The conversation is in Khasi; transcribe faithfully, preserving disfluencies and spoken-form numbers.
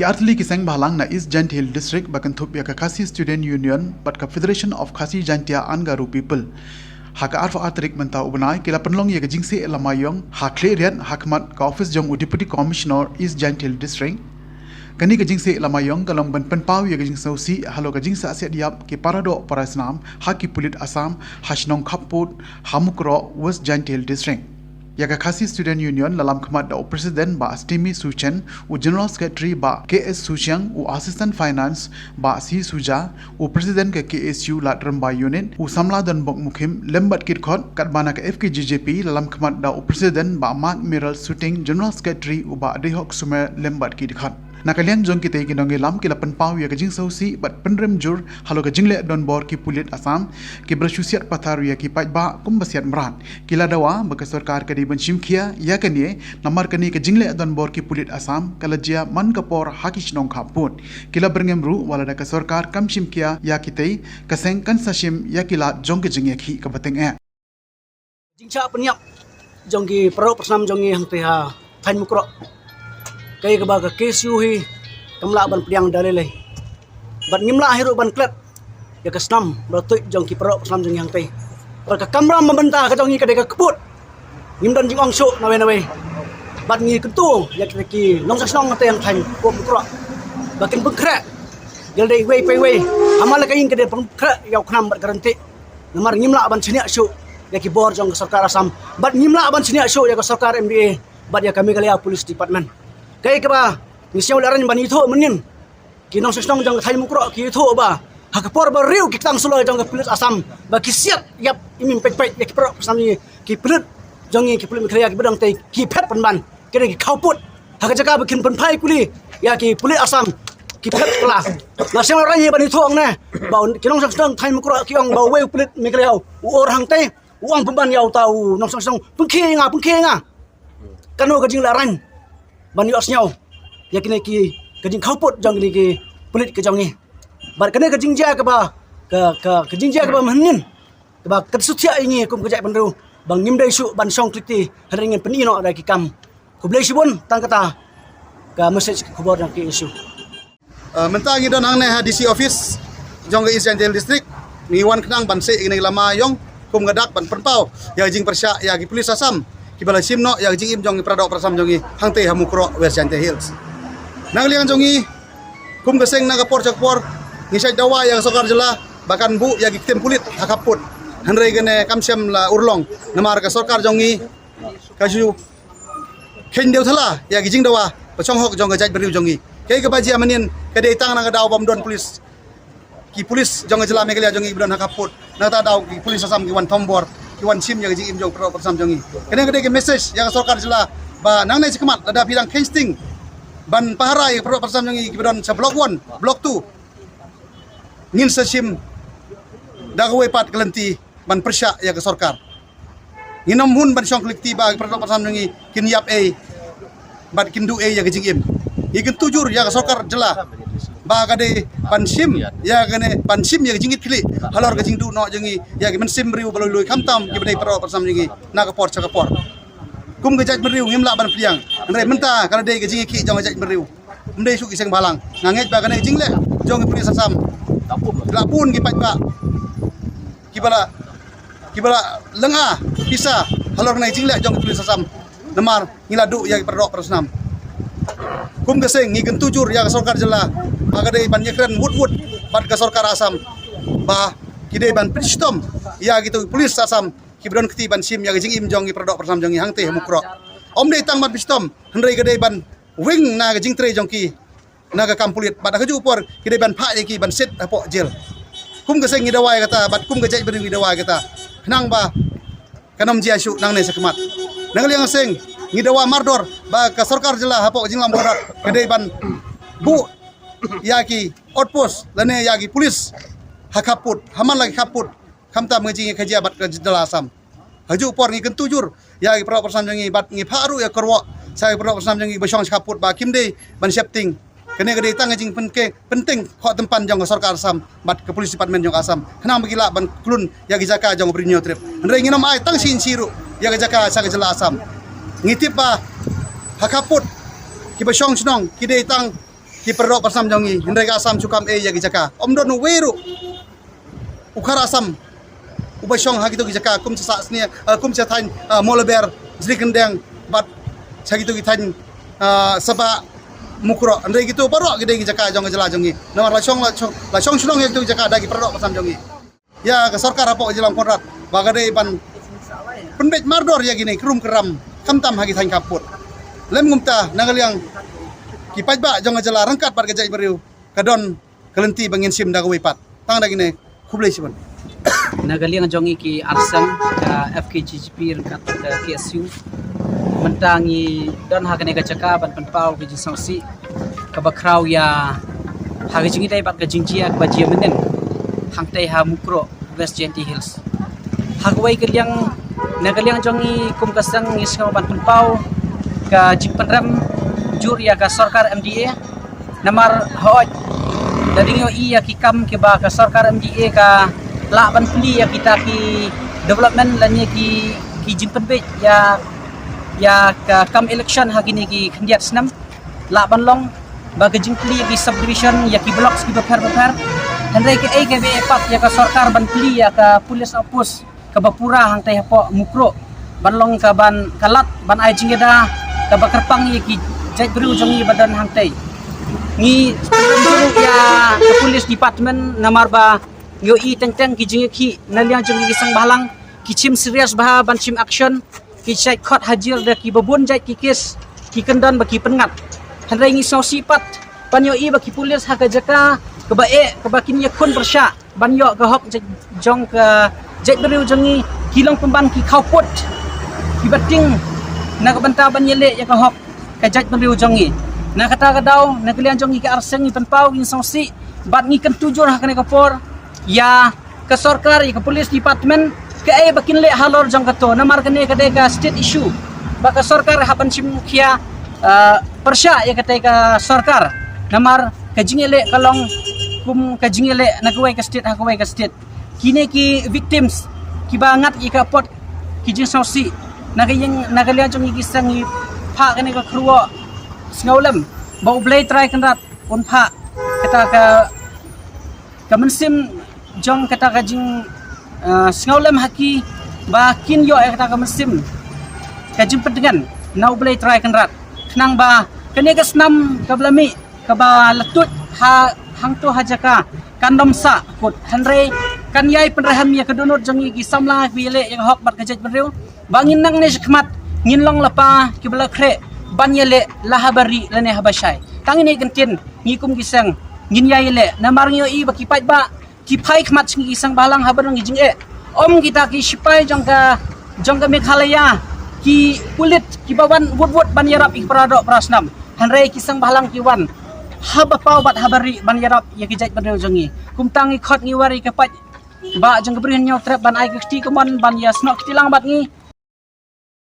Ki artylli ki seng bhalang na East Jaintia Hills District ba kynthup ïa ka Khasi Student Union bad ka Federation of Khasi Jaintia and Garo People, ha ka arphew ar tarik mynta u bnai ki la pynlong ïa ka jingsieh lama ïong ha Khliehriat ha khmat ka office jong u Deputy Commissioner East Jaintia Hills District. Kane ka jingsieh lama ïong ka long ban pynpaw ïa ka jingsngewsih halor ka jingsah siat ïap ki para doh para snam ha ki pulit Assam ha shnong Khappud ha Mukroh, West Jaintia Hills District. Ïa ka Khasi Student Union la lam khmat da u President Bah Stimi Suchen, u General Secretary Bah K S Suchiang, u Assistant Finance Bah C Suja, u President ka K S U Lad Rymbai Unit, u Samla Donbok Mukhim, lem bad ki dkhot. Katba na ka F K J J P la lam khmat da u President Bah Mark Miral Suting, General Secretary u Bah Deihok Sumer, lem bad ki dkhot. Na ka liang jong kitei ki nongïalam ki la pynpaw ïa ka jingsngewsih bad pynrem jur halor ka jingleh donbor ki pulit Assam kiba la shu siat pathar ïa ki paidbah kumba siat mrad. Ki la dawa ba ka sorkar ka dei ban shim khia ïa kane, namar kane ka jingleh donbor ki pulit Assam ka la jia man ka por ha ki shnong Khappud. Ki la byrngem ruh wat lada ka sorkar kam shim khia ïa kitei, ka seng kan sa shim ïa ki lad jong ka jingïakhih kaba tyngeh. Jingshah pynïap jong ki para doh para snam jong ngi hangtei ha thaiñ Mukroh, kaei kaba ka K S U hi kam lah ban pdiang da lei lei. Bad ngim lah hi ruh ban klet ïa ka snam ba la tuid jong ki para doh para snam jong ngi hangtei. Bad ka kamram ba mynta ka jong ngi ka dei ka kput. Ngim don jingong shuh nawei nawei. Bad ngi kyntu ïa kita ki nongshong shnong hangtei ha thaiñ Mukroh ba kin pynkhreh ïalade iwei pa iwei. Hamar la ka ïing ka dei pynkhreh ïa u khnam bad ka ryntieh. Namar ngim lah ban shaniah shuh ïa ki bor jong ka sorkar Assam bad ngim lah ban shaniah shuh ïa ka sorkar M D A bad ïa ka Meghalaya Police Department. Kaei kaba ngi sngew lehraiñ ban ïathuh mynnin, ki nongshong shnong jong ka thaiñ Mukroh ki ïathuh ba ha ka por ba riew ki ktang suloi jong ka pulit Assam ba ki siat ïap imim peit peit ïa ki para doh para snam, ki pulit jong ngi, ki pulit Meghalaya kiba don tei ki phet pynban, ki dei ki khaw put. Ha ka jaka ba kin pynphai kuli ïa ki pulit Assam, ki phet kylla. Nga sngew lehraiñ ban ïathuh hangne ba ki nongshong shnong thaiñ Mukroh ki ong ba uwei u pulit Meghalaya u ur hangtei, u ong pynban ïa uta u nongshong shnong, pynkhiah ïa nga, pynkhiah ïa nga. Kano ka jinglehraiñ ban ïohsngew ïa kine ki, ka jingkhaw put jong kine ki pulit ka jong ngi. Bad kane ka jingjia kaba, ka, ka, ka jingjia kaba mynnin kaba ka shu thiah ïa ngi kum ka jaitbynriew ba ngim dei shuh ban shong khliti hynrei ngin pyni noh da ki kam. Khublei shibun, tang kata ka message, ka khubor jong ka K S U. Uh, mynta ngi don hangne ha D C office jong ka East Jaintia Hills District. Ngi wan khnang ban sieh ïa kane ka lama ïong kum ka dak ban pynpaw ïa ka jingpyrshah ïa ki pulit Assam kiba la shim noh ïa ka jingim jong ki para doh para snam jong ngi hangtei ha Mukroh, West Jaintia Hills. Na ka liang jong ngi, kum ka seng, na ka por sha ka por ngi shait dawa ïa ka sorkar jylla ba kan buh ïa ki ktien pulit ha Khappud. Hynrei kane kam shym la urlong namar ka sorkar jong ngi ka shu kheiñ dewthala ïa ki jingdawa ba shong hok jong ka jaitbynriew jong ngi. Kaei kaba jia mynnin ka dei tang na ka daw bym don pulit, ki pulit jong ka jylla Meghalaya jong ngi ba don ha Khappud. Na kata ka daw ki pulit Assam ki wan thombor, ki wan shim ïa ka jingim jong ki para doh para snam jong ngi. Kane ka dei ka message ïa ka sorkar jylla ba nangne shakhmat lada phi dang kheiñ sting ban pahara ïa ki para doh para snam jong ngi kiba don sha Block One, Block Two, ngin sa shim da kawei pat ka lynti ban pyrshah ïa ka sorkar. Ngin ym hun ban shong khliti ba ki para doh para snam jong ngi kin ïap ei bad kin duh ei ïa ka jingim. Ngi kyntu jur ïa ka sorkar jylla ba ka dei ban shim ïa kane, ban shim ïa ka jingkitkhlieh halor ka jingduh noh jong ngi ïa ki mynsiem briew ba lui lui, khamtam kiba dei para doh para snam jong ngi na ka por sha ka por. Kum ka jaitbynriew ngim lah ban pdiang, hynrei mynta ka la dei ka jingïakhih jong ka jaitbynriew. Ym dei shuh ki seng bhalang. Nga ngeit ba kane ka jingleh jong ki pulit Assam la bun ki paidbah kiba la, kiba la lynga pisa halor kane ka jingleh jong ki pulit Assam. Namar ngi la duh ïa ki para doh para snam. Kum ka seng ngi kyntu jur ïa ka sorkar jylla ba ka dei ban ïakren wut wut bad ka sorkar Assam ba ki dei ban pynshitom ïa kito ki pulit Assam kiba don kti ban shim ïa ka jingim jong ki para doh para snam jong ngi hangtei ha Mukroh. Ym dei tang ban pynshitom, hynrei ka dei ban weng na ka jingtrei jong ki na ka kam pulit, bad ha kajuh ka por ki dei ban phah ïa ki ban sit hapoh jel. Kum ka seng ngi dawa ïa kata bad kum ka jaitbynriew ngi dawa ïa kata khnang ba kan ym jia shuh nangne shakhmat. Na ka liang ka seng ngi dawa mardor ba ka sorkar jylla hapoh ka jinglam border ka dei ban buh ïa ki outpost lane ïa ki pulit ha Khappud, ha man la ki Khappud, khamtam ka jingïakajia bad ka jylla Assam. Ha kajuh ka por ngi kyntu jur ïa ki para doh para snam jong ngi bad ngi phah ruh ïa ka kyrwoh sha ki para doh para snam jong ngi ba shong sha Khappud ba kim dei ban sheptieng. Kane ka dei tang ka jingpynke-, pynteng khoh tympan jong ka sorkar Assam bad ka police department jong ka Assam khnang ba ki lah ban khlun ïa ki jaka jong ka Bri Hynñiewtrep. Hynrei ngin ym ai tang shi inshi ruh ïa ka jaka sha ka jylla Assam. Ngi tip ba ha Khappud kiba shong shnong ki dei tang ki paralok parsnam jong ngi, hynrei ka Assam shu kam ei ïa ki jaka. Ym don uwei ruh u khar Assam uba shong ha kito ki jaka kum sha Sahsniang, eh, kum sha thaiñ, eh, Mawlaber, Jrikyndeng bad sha kito ki thaiñ, eh, Sabah, Mukroh. Hynrei kito baroh ki dei ki jaka jong ka jylla jong ngi. Namar la shong, la shong, la shong shnong ïa kito ki jaka da ki paralok parsnam jong ngi. Ïa ka sorkar hapoh ka jylla Mawkyrwat ba ka dei ban pynbeit mardor ïa kine ki rum ki ram, khamtam ha ki thaiñ khappud. Lem kumta, na ka liang ki paidbah jong ka jylla ryngkat bad ka jaitbynriew, ka don ka lynti ba ngin shim da kawei pat. Tang da kine, khublei shibun. Na ka liang jong ngi ki arsang ka F K J G P ryngkat ka K S U, mynta ngi don ha kane ka jaka ban pynpaw ka jingsngewsih kaba khraw ïa ha ka jingïadei bad ka jingjia kaba jia mynnin hangtei ha Mukroh, West Jaintia Hills. Ha kawei ka liang, na ka liang jong ngi kum ka seng, ngi sngew ban pynpaw ka jingpynrem jur ïa ka sorkar M D A. Namar hooid, da dang ïohi ïa ki kam kiba ka sorkar M D A ka lah ban plie ïa kita ki development lane ki, ki jingpynbeit ïa, ïa ka kam election ha kine ki khyndiat snem, lah ban long ba ka jingplie ïa ki subdivision, ïa ki blocks kiba pher ba pher. Hynrei kaei kaba eh pat ïa ka sorkar ban plie ïa ka police outpost kaba pura hangtei hapoh Mukroh, ban long ka ban ka lad ban ai jingïada kaba kyrpang ïa ki jaitbynriew jong ngi ba don hangtei. Ngi pynrem jur ïa ka police department namar ba ngi ïohi teng teng ki jingïakhih na liang jong ki seng bhalang, ki shim serious bha ban shim action, ki shait khot hajir da kiba bun jait ki kes, ki kyndon ba ki pynngat. Hynrei ngi sngewsih pat ban ïohi ba ki police ha ka jaka kaba eh, kaba kin ïakhun pyrshah ban ïoh ka hok jait, jong ka jaitbynriew jong ngi, ki long pynban ki khawpud kiba tieng na ka bynta ban ïaleh ïa ka hok ka jaitbynriew jong ngi. Na kata ka daw, na ka liang jong ngi ki arseng, ngi pynpaw, ngi sngewsih bad ngi kyntu jur ha kane ka por ïa ka sorkar, ïa ka police department, kaei ba kin leh halor jong kato, namar kane ka dei ka state issue. Ba ka sorkar hap ban shim khia, eh, pyrshah ïa katei ka sorkar, namar ka jingïaleh ka long kum ka jingïaleh na kawei ka state ha kawei ka state. Kine ki victims kiba ngat ïa ka apot ki jingsngewsih, na ka ïing, na ka liang jong ngi ki seng, ngi phah kane ka kyrwoh sngewlem ba U Blei Trai Kynrad un phah kata ka, ka mynsiem jong kata ka jing, eh, sngewlem ha ki, ba kin ïoh ïa kata ka mynsiem ka jingpyntngen na U Blei Trai Kynrad, khnang ba kane ka snam kaba la mih, kaba la tuid ha hangto ha jaka, kan ym sah kut, hynrei kan ïai pynrhem ïa ka dohnud jong ngi ki samla kiba ïaleh ïa ka hok bad ka jaitbynriew, ba ngin nang ne shakhmat ngin long lypa kiba la khreh ban ïaleh la haba rieh lane haba shai. Tang ine i kyntien, ngi kum ki seng ngin ïai ïaleh, namar ngi ïohi ba ki paidbah ki phai khmat sha ngi ki seng bhalang haba don ki jingeh. Ym kita ki shipai jong ka, jong ka Meghalaya, ki pulit kiba wan wut wut ban ïarap ïa ki para doh para snam, hynrei ki seng bhalang ki wan haba paw bad haba rieh ban ïarap ïa ki jaitbynriew jong ngi. Kumta ngi khot ngi wer ïa ki paidbah jong ka Bri Hynñiewtrep ban ai ka kti kamon ban ïasnoh kti lang bad ngi.